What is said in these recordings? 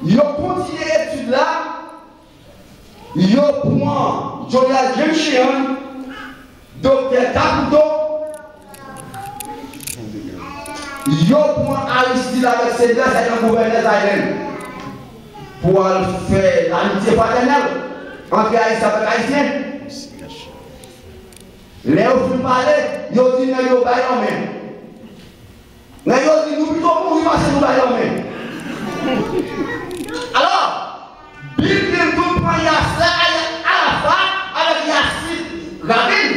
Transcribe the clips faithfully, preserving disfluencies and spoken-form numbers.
Yo kontinye etid la, yo pran General James Sheehan, Doktè Caputo, yo pran Aristide avèk Cédras, sa se nan Gouverneurs Island, pou al fè lamitye fratènèl ant Ayisyen avèk Ayisyen. Lè yo fin pale, yo di nèg yo bay lanmen. Nèg yo di nou pito mouri pase nou bay lanmen. Alò, Bill Clinton pran Yasser Arafat avèk Yasser Rabin.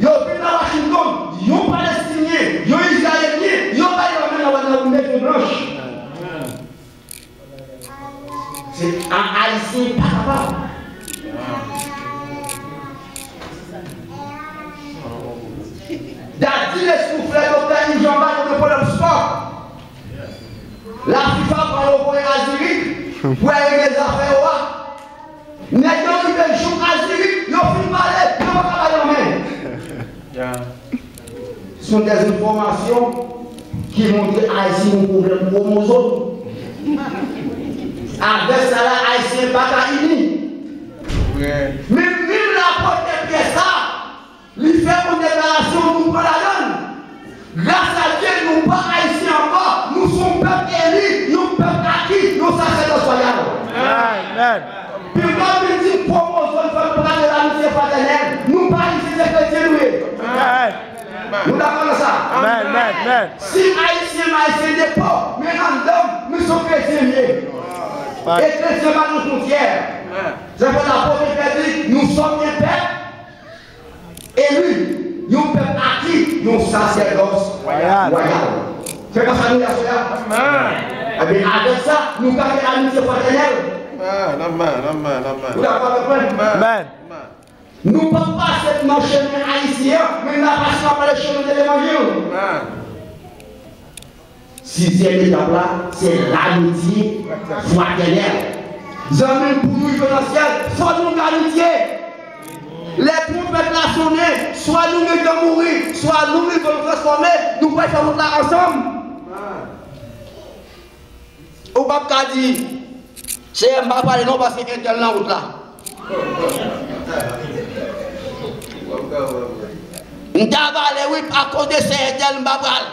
Yo vin nan Washington, yon Palestinyen, yon Izrayelyen, yo bay lanmen nan, nan Mezon Blanch. Se a Ayisyen pa kapab. Dadi Lescouflair, Doktè Yves Jean Bart, yo gen pwoblèm spò. La FIFA pral voye a Zurich pou al regle zafè yo a. Nèg yo rive jouk a Zurich, yo fin pale, yo pa ka bay lanmen. Se yon dezenfòmasyon ki montre Ayiti gen pwoblèm kwomozòm. Avèk sa la, Ayisyen pa ka ini. Men menm Lapointe de Pierre sa, li fè yon deklarasyon, nou pran ladan l. Gras a Dye, nou pa Ayisyen ankò, nou se yon pèp eli, yon pèp aki, yon sasèdòs wayal. Amen. Pi lwen vin di kwomozòm fè nou prale lamitye fratènèl. Nou pa Ayisyen, se kretyen nou ye. Amen. Nou dakò nan sa? Amen, amen, amen. Si Ayisyen, m Ayisyen de po, men anndan m, m se yon kretyen m ye. E kretyen pa gen fwontyè. Se pou sa Pwofèt Pè di, nous sommes un peuple élu, yon pèp aki, yon sasèdòs wayal. Se konsa nou ye aswè a. Ebyen, avèk sa, nou ka gen amitye fratènèl. Amen, amen, amen. Ou dakò avèk mwen? Amen. Nou p ap pase nan chemen ayisyen an, men n a pase nan pale chemen de levanjil. Sizyèm etap la, se lamitye fratènèl. Zanmi m, pou nou rive nan syèl, fò nou gen amitye. Lè twonpèt la sonnen, swa nou gentan mouri, swa nou rive nou transfòme, nou pral fè wout la ansanm. Ou p ap ka di, Seyè, m pa prale non, paske entèl nan wout la. M ta prale wi, akoz de sè entèl m pa pral.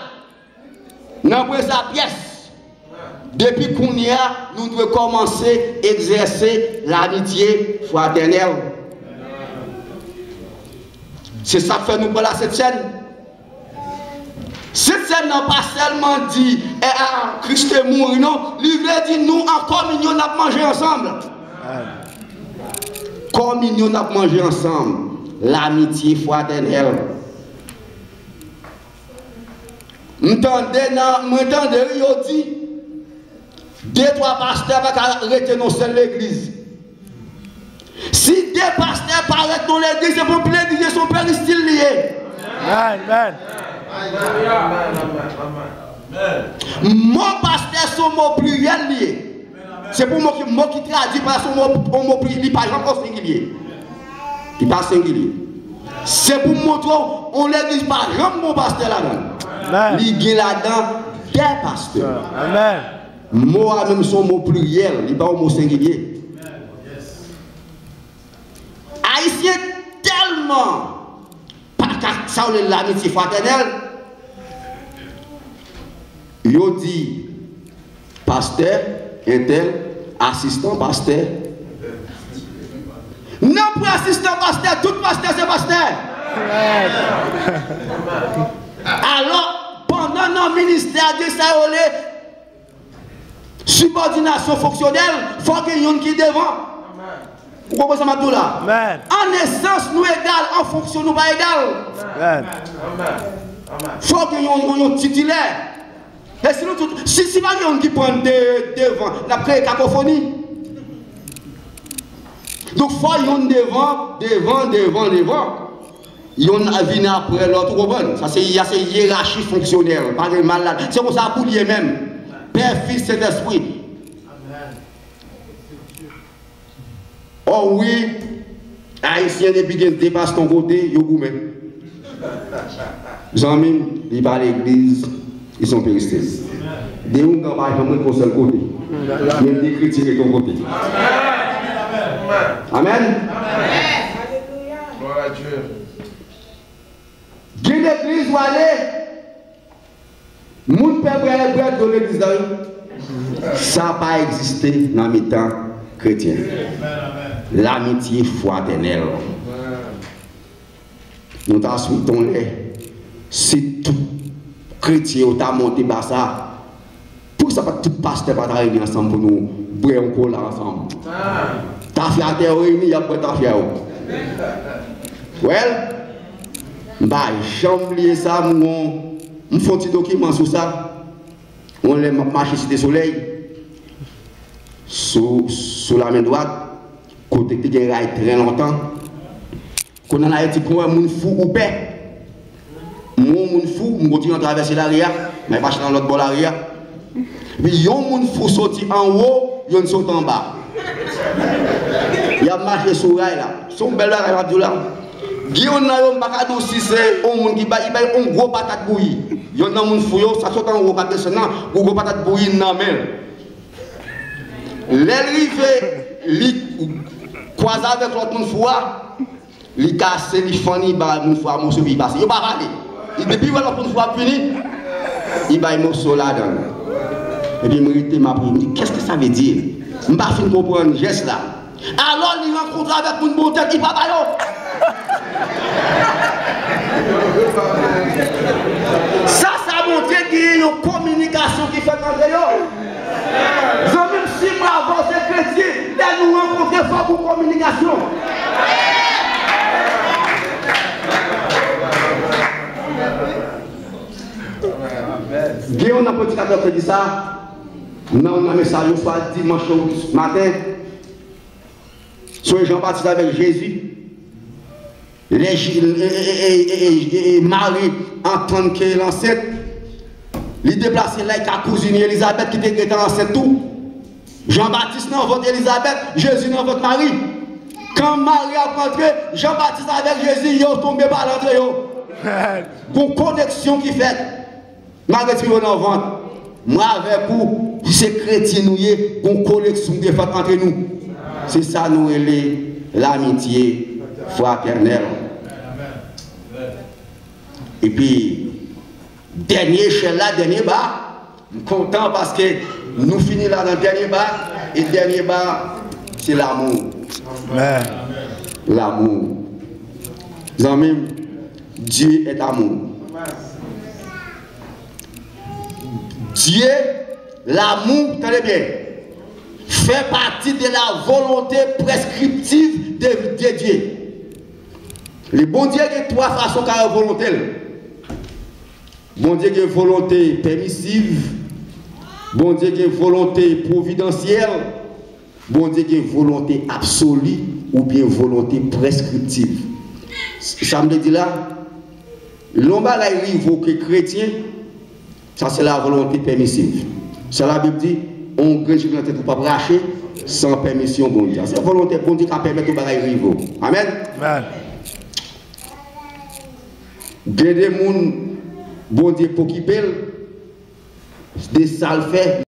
Nan prezan pyès. Depi kounye a, nou dwe kòmanse egzèse lamitye fratènèl. Se sa k fè nou pran la Sent Sèn. Sent Sèn nan pa sèlman di, eh, ah, Kris te mouri, non. Li vle di nou an kominyon, n ap manje ansanm. Kominyon, n ap manje ansanm. Lamitye fratènèl. M tande nan, mwen tande, wi, yo di, de twa pastè pa ka rete nan sèl legliz. Si de pastè parèt nan legliz, se pou legliz se yon peristil li ye. Amen. Mo pastè se yon mo pliryèl li ye. Se pou mo ki, mo ki tradui pa se yon mo, yon mo pli, li pa janm o sengilye. Li pa sengilye. Se pou montre w, yon legliz pa janm gon pastè ladan l. Amen. Li gen ladan de pastè. Amen. Mo a menm se yon mo pliryèl, li pa yon mo sengilye. Ayisyen tèlman pa ka sa w rele lamitye fratènèl. Yo di pastè, entèl, asistan pastè. Nan pou asistan pastè, tout pastè se pastè. Alò, pandan nan ministè a gen sa yo rele sibòdinasyon fonksyonèl, fò gen youn ki devan. Ou konprann sa m ap di w la? Amen. An esans, nou egal, an fonksyon, nou pa egal. Amen. Fò gen yon, yon, yon titilè. E si nou tout, si, si pa gen youn ki pran de, devan, n ap kreye kakofoni. Donk, fò youn devan, devan, devan, devan. Youn vin apre lòt, ou konprann? Sa se, sa se yerachi fonksyonèl. Pa gen mal la. Se konsa pou l ye menm. Pè, Fis, Sentespri. O wi, Ayisyen depi gen de pastè yon kote, yo goumen. Zanmi m, li pa legliz, li se yon peristil. De oungan pa janm ret yon sèl kote. Men de kretyen ret yon kote. Amèn. Gloire à Dieu. Gen legliz w ale, moun pè bwè, bwè dlo legliz la, wi. Sa pa egziste nan mitan kretyen. Lamitye fratènèl. Nou ta swete yon lè, si tout kretyen yo ta monte ba sa, poukisa pa tout pastè pa ta reyini ansanm pou nou bwè yon kola ansanm? Tafya atè yo reyini, y ap bwè tafya yo. Well, m pa janm bliye sa, m gon, m fè yon ti dokiman sou sa. Yon lè m ap mache Site Solèy, sou, sou lamen dwat, kote k te gen ray trè lontan. Kounye a, Ayiti, pou wè moun fou ou pè. M wè yon moun fou, m kontinye travèse lari a, m al mache nan lòt bò lari a. Epi yon moun fou soti anwo, youn sot anba. Y ap mache sou ray la. Se yon bèl bagay m ap di w la. Gen youn nan yo, m pa ka di w si se yon moun ki bay, li bay yon gwo patat bouyi. Youn nan moun fou yo, sa sot anwo k ap desann nan, yon gwo patat bouyi nan men l. Lè l rive, li kwaze avèk lòt moun fou a, li kase, li fann, li ba moun fou a moso, epi li pase. Yo pa pale. Li, depi l wè lòt moun fou ap vini, li bay moso ladan l. Epi m rete, m ap ri. M di, qu'est-ce que ça veut dire? M pa fin konprann jès la. Alò, li rankontre avèk moun Bondye ki pa ba yo. Sa, sa Bondye genyen yon kominikasyon ki fèt antre yo. Zanmi m, si m avè w se kretyen, lè nou rankontre, fòk gon kominikasyon. Gen yon nan predikatè k te di sa, nan yon nan mesaj yo, swa dimanch yo maten, sou Jan Batis avèk Jezi. Lè Je-, e, e, e, Mari antann ke l ansent, li deplase l al ka kouzin li Elizabèt ki te gentan ansent tou. Jan Batis nan vant Elizabèt, Jezi nan vant Mari. Kan Mari ap rantre, Jan Batis avèk Jezi, yo tonbe pale antre yo. Gon koneksyon ki fèt. Malgre ti yo nan vant, mwen avèk ou, se kretyen nou ye, gon koneksyon ki fèt antre nou. Se sa nou rele lamitye fratènèl. Epi, dènye echèl la, dènye ba, m kontan paske nou fini la nan dènye ba, e dènye ba, se lamou. Amèn. Lamou. Zanmi m, Dieu est amour. Dieu, l'amour, tande byen, fè pati de la volonté prescriptive de, de Dieu. Le Bondye gen twa fason kare volonte l. Bondye gen volonte pèmisiv, Bondye gen volonte pwovidansyèl, Bondye gen volonte absoli oubyen volonte preskriptiv. Sa m vle di la, lè yon bagay rive w ke kretyen, sa se la volonte pèmisiv. Sa Labib di, yon grenn chik nan tèt ou p ap rache san pèmisyon Bondye. Sa se volonte Bondye ka pèmèt yon bagay rive w. Amèn. Amèn. Gen de moun, Bondye p okipe l de sa l fè.